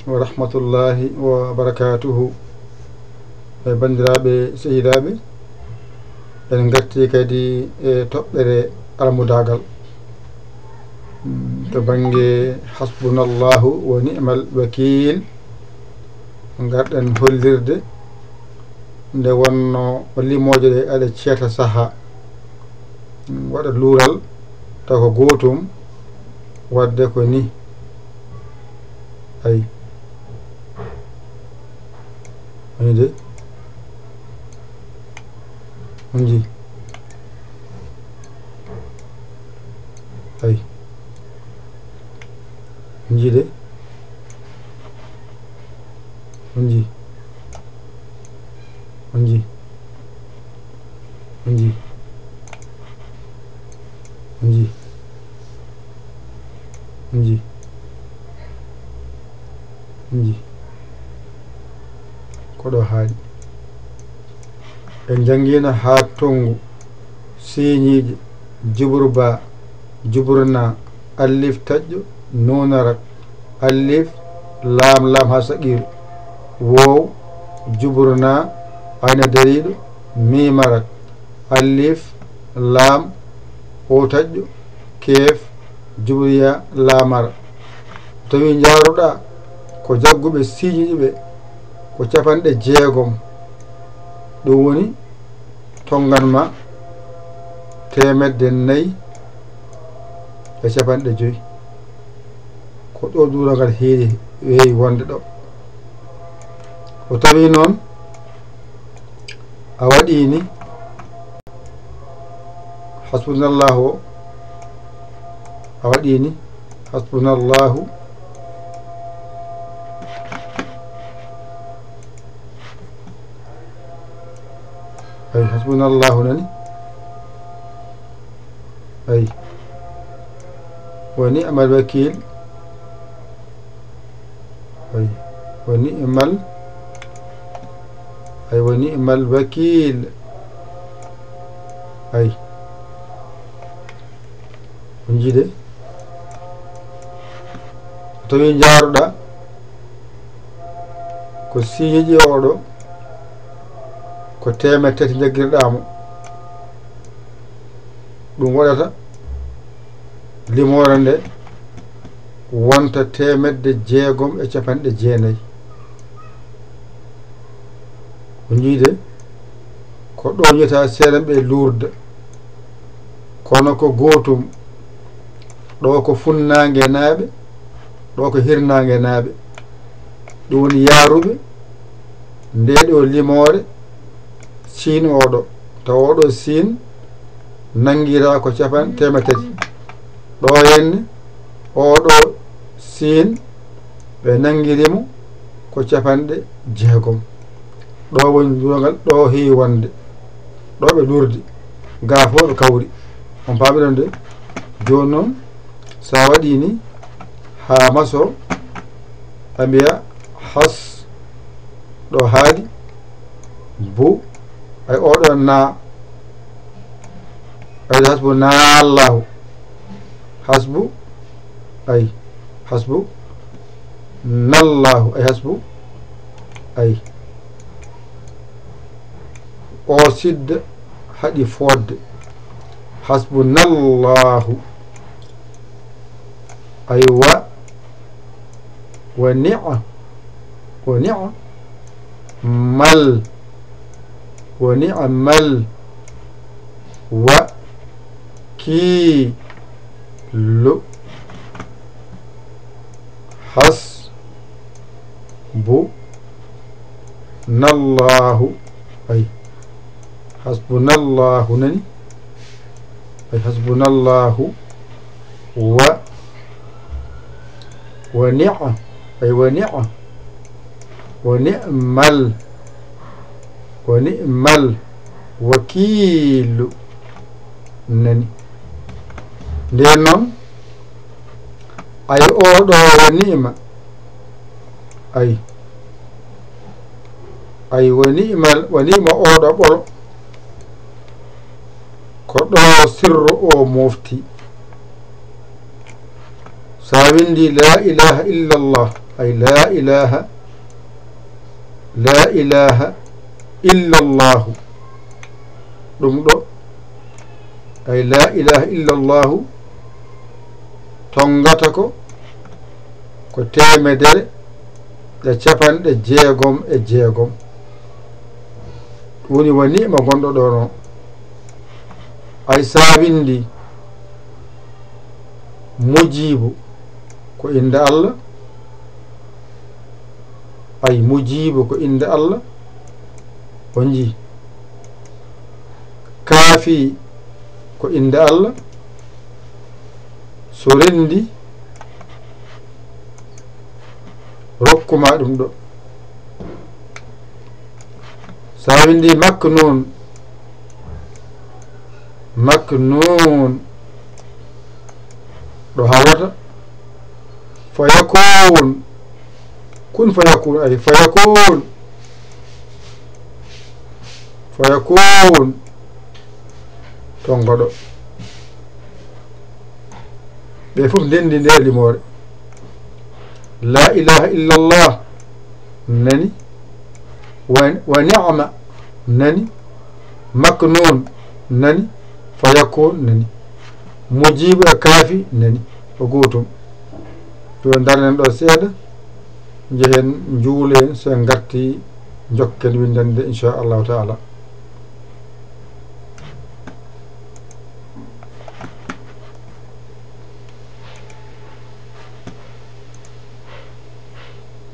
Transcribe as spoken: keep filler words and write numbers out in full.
Wa rahmatullahi wa barakatuhu. E banndiraaɓe sehilaaɓe, en ngartii kadi e toɓɓere almudaagal. Mm, to bannge hasbunallahu wa ni'mal wakiil, ngarɗen hollirde nde wonno limooje ɗe aɗa ceeta saha. Mm, waɗa luural taw ko gootum, waɗde ko ni. Ay. Ay de. On jii. Ay. On jii de. On jii. On jii. On jii. On jii. On jii. On jii. Ko ɗo haaɗi. En njanngiino haa tonngu, siiñiiji, jubur baa, jubur naa, alif taƴƴo, nuun arak, alif, laam, laam haa saqiiru, woow, jubur naa, ayna dariiɗo, miim arak, alif, laam, oo taƴƴo, keef, jubur yaa, laam ara. Tawi njaaruɗaa ko jagguɓe siiñiiji ɓe ko capanɗe jeegom. Ɗum woni tonngan ma teemedde nayi e capanɗe joyi. Ko ɗo duural ngal heewi, weewi wonde ɗo. O tawi noon a waɗi ni, hasbunallahu o, a waɗi ni, hasbunallahu. Ay, hasbunallahu nani. Ay. Wa ni'mal wakiil. Ay. Wa ni'mal. Ay, wa ni'mal wakiil. Ay. On jii de. Tawi njaaruɗaa ko siiñiiji oɗo ko teemedde tati njaggirɗaa mo. Ɗum waɗata limoore nde wonta teemedde jeegom e capanɗe jeenayi. Ko njii de, ko ɗo ñeta seeɗa ɓe luurda. Kono ko gootum, ɗo ko funnaange naaɓe, ɗo ko hirnaange naaɓe. Ɗum woni yaaruɓe nde ɗo limoore siin oɗo. Tawa oɗo siin nanngiraa ko capan-, teemedde tati. Ɗo henne, oɗo siin, ɓe nanngiri mo ko capanɗe jeegom. Ɗo woni duural ngal, ɗo heewi wonde. Ɗo ɓe luurdi. Gaa fof ɓe kawri. On paami ɗon de? Jooni noon, so a waɗii ni, haa maso, a mbiya has, ɗo haaɗi, bu, ay oɗo naa, ay hasbunallahu. Hasbu, ay, hasbunallahu, ay hasbu, ay. O sidda haɗi fodde. Hasbunallahu. Aywa. Wa ni'a-, wa ni'mal, wa ni'mal wakiilu. Hasbunallahu. Ay. Hasbunallahu nani? Ay, hasbunallahu wa, wa ni'a, ay, wa ni'a, wa ni'mal, wa ni'mal wakiilu nani. Nden noon, ay, oɗo wa ni'ma, ay, ay, wa ni'mal, wa ni'ma oɗo ɓolo. Ko ɗo sirru o mofti. So a winndi laa ilaaha illallah, Ay laa ilaaha, laa ilaaha illallahu. Ɗum ɗo, ay laa ilaaha illallahu, tonngata ko, ko teemedere e capanɗe jeegom e jeegom. Ɗum woni wa ni'ma gonɗo ɗo no. Ay sa winndi mujibu ko innde Allah, ay mujibu ko innde Allah, o nji. Kaafi ko innde Allah, so renndi rokkuma ɗum ɗo. Sa winndi maknun, maknun, ɗo hawata fayakun, kun fayakun, ay fayakun, fayakun, tongoɗo. Ɓe fof ndenndi nde limoore. La ilaha illallah nani, wa, wa ni'ma nani, maknun nani, fayakun nani, mujibu e kaafi nani, ko gootum. Yo darnen ɗo seeɗa, njehen njuulen, so en ngarti njokken winndande inchallahu taala.